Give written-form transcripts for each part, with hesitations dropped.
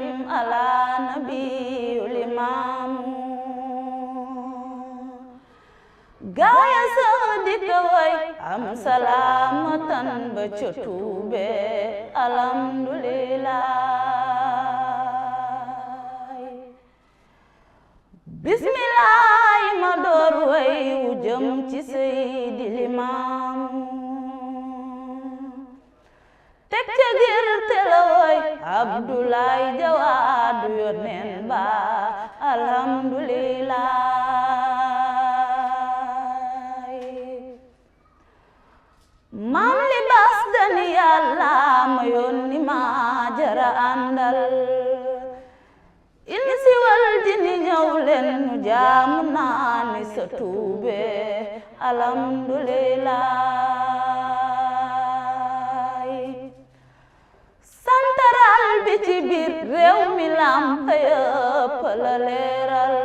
sallim ala nabiyul imam gaaya sadika way am salamatan ba ca tuube alhamdulillah bismillah ma door way wu jëm ci Seydil Imam teg ca gir te la way Abdoulaye Jawaadu yónneen ba alhamdulillah maam libaas dani Yàlla ma yónni ma jara àndal insi wal jinni ñëw leen nu jaamu naa ni sa tuube alhamdulillah santaral bi ci biir réew mi lamp yëpp la leeral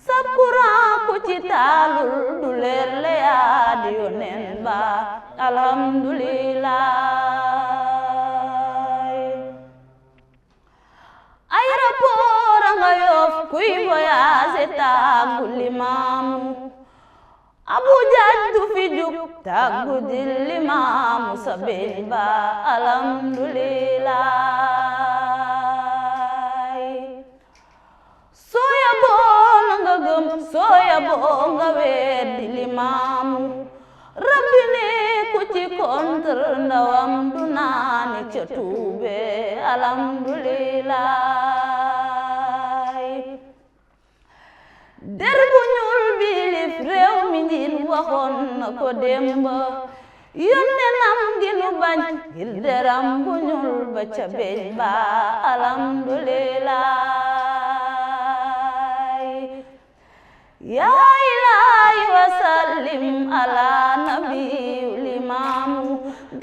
sa courant ku ci taalul du leer le yaa di yónneen ba alhamdulillah aéroport nga Yoff kuy voyage tàggu limaamu Abuja du fi jug tàggu di limaamu sa beñ ba alhamdulillah sooya boo nga gëm sooya boo nga weddi limaamu rabbi ne ku ci contre ndawam du naani ca tuube alhamdulillah der bu ñuul bi lif réew mi njiit waxoon na ko démb yónneenam gi nu bañ ngir deram bu ñuul ba ca beñ ba alhamdulillah yaa ilaahi wa sallim ala nabiyul imam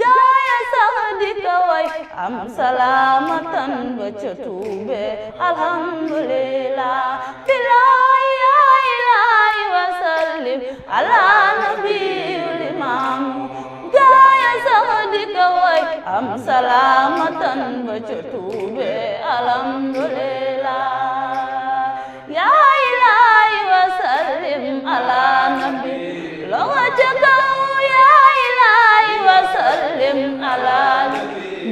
gaaya sax di ka way am salamatan ba ca tuube alhamdulillah billahi yaa ilaahi wa sallim ala nabiyul imam gaaya sax di ka way am salamatan ba ca tuube alhamdulillah yaa ilaahi wa sallim ala nabi loxo ca kaw yaa ilaahi wa sallim ala nabi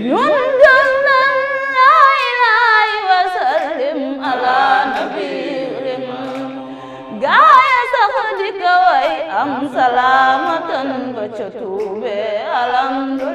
ñun gëm nañ yaa ilaahi wa sallim ala nabi gaaya sax di ka way am salamatan ba ca tuube alhamdulillah